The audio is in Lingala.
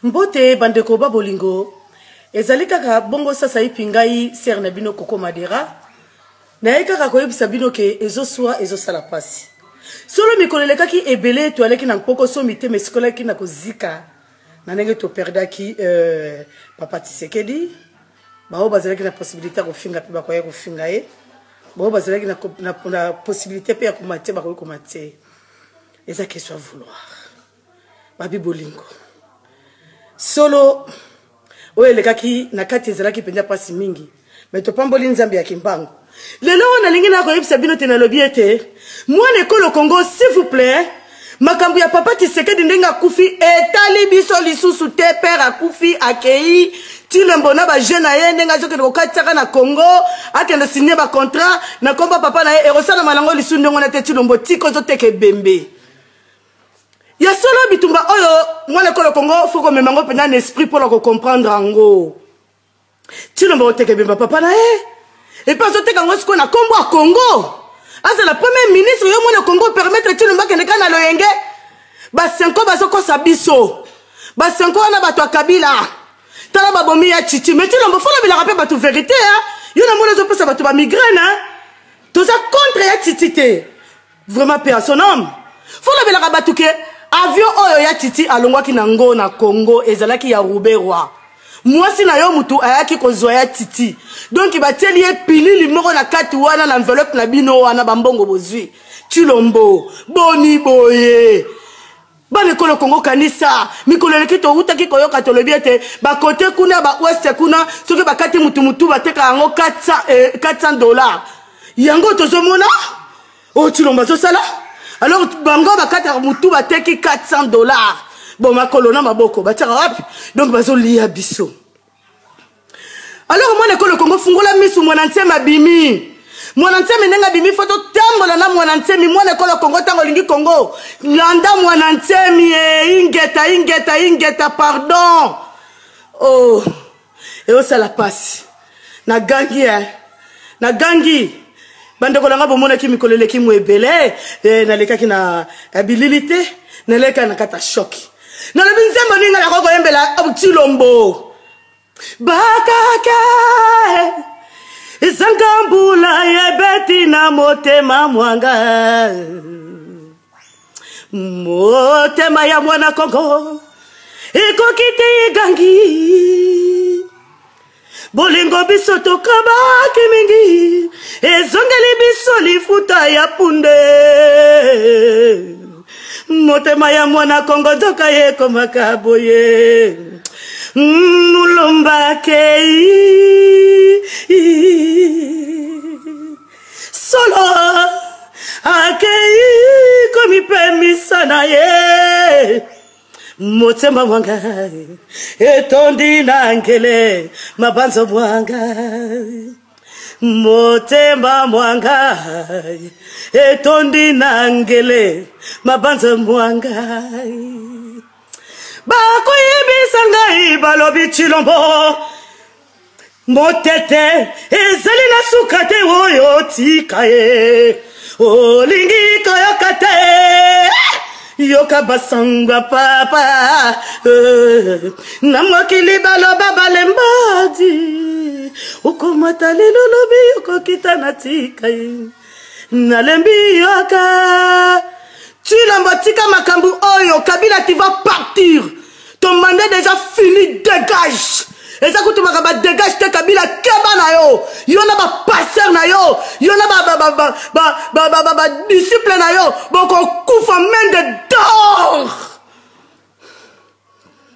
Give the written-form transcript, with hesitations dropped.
Mbote bandeko ba bolingo, ezali kaka bongo sasa ipi ngai sere na bino Coco Madera. Naye kaka koyebisa bino ke ezoswa ezosala pasi. Solo mikolo elekaki ebele toalaki na mpokoso mitema esikolaki na kozika na ndenge toperdaki euh, papa Tshisekedi. Baoyo bazalaki na possibilité ya kofinga mpe bakoya kofinga ye, baoyo bazalaki na, na, na possibilité mpe ya komatie bakoki komatie. Eza question ya vouloir. Babi bolingo solo oyo elekaki na kati ezalaki mpenza mpasi mingi, me topamboli Nzambe ya Kimbangu. Lelo oyo nalingi na koyebisa bino te, nalobi ete mwana ekolo Congo, s'il vous plaît, makambo ya papa Tshisekedi ndenge akufi etali biso lisusu te. Père akufi akei Tshilombo na bajeune na ye ndenge azokende kokatisaka na Congo, akende signe bacontrat na komba papa na ye, ekosalama nango lisusu ndenge wana te. Tshilombo, tika ozoteka ebembe ya solo. Bitumba oyo mwana ekolo Congo fo komema yango mpenza na esprit mpona kocomprendre yango. Tshilombo oteka ebemba papa na ye, epe azoteka yango sikoyo na nkombo ya Congo, azala premier ministre. Yo mwana Congo, permettre Tshilombo akende kaka na loyenge. Basenko bazokosa biso, basenko wana bato ya Kabila. Tala babomi ya Chichi. Me Tshilombo, folobelaka mpe bato verité. Yo na moni ozopesa bato bamigraine. Toza contre ya Titi te, vraiment paix à son homme. Folobelaka bato ke avion oyo ya Titi alongwaki na ngo na Congo ezalaki ya Ruberwa, mwasi na yo mutu ayaki kozwa ya Titi. Donc batieli ye pilili moko na kati wana na enveloppe na bino wana, bambongo bozwi. Tshilombo, boni boye? Bana ekolo Kongo, kanisa mikolo eleki towutaki koyoka, tolobi ete bakote kuna ba ouest kuna, soki bakati mutu mutu bateka yango 400 $. Yango tozomona oyo Tshilombo azosala. Alors bango bakataka mutu bateki 400 $, bon, makolo na maboko batiaka wapi? Donc bazolia biso. Alors mwana ekolo Kongo, fungola misu. Mwana Nsemi abimi, mwana Nsemi ndenge abimi, fo totambola na mwana Nsemi. Mwana ekolo Kongo, ntango olingi Kongo, landa mwana Nsemi. E ingeta, ingeta, ingeta, pardon. Oh, eosala pasi, nagangi e nagangi. Bandeko na nga, bomonaki mikolo eleki mo ebele e, nalekaki na bilili te, nalekaki na kati ya choc. Nalobi nzembo ninga nakoki koyembela Tshilombo. Bakake ezanga mbula ebeti na motema mwanga, motema ya mwana Kongo ekoki te, egangi. Bolingo biso tokabaki mingi ezongeli biso lifuta ya punde. Motema ya mwana Kongo nzoka ekomaka boye. Mulomba akei solo, akei komipemisa na ye. Motema mwanga etondi na ngele, mabanzo mwanga, motema mwanga etondi na ngele, mabanzo mwanga. Bakoyebisa ngai, balobi Tshilombo motete ezali na suka te. Oyo tika ye, olingi koyoka te, yoka basangwa papa na mokili baloba balembadi. Okomata lelo, lobi okokita na tika ye, nalembi yoka. Tshilombo, tika makambo oyo. Kabila, tu vas partir, ton mandat déjà fini, dégage. Eza kutumaka badégage te. Kabila, keba na yo, yo na bapasteur na yo, yo na badisciple na yo, bokokufa.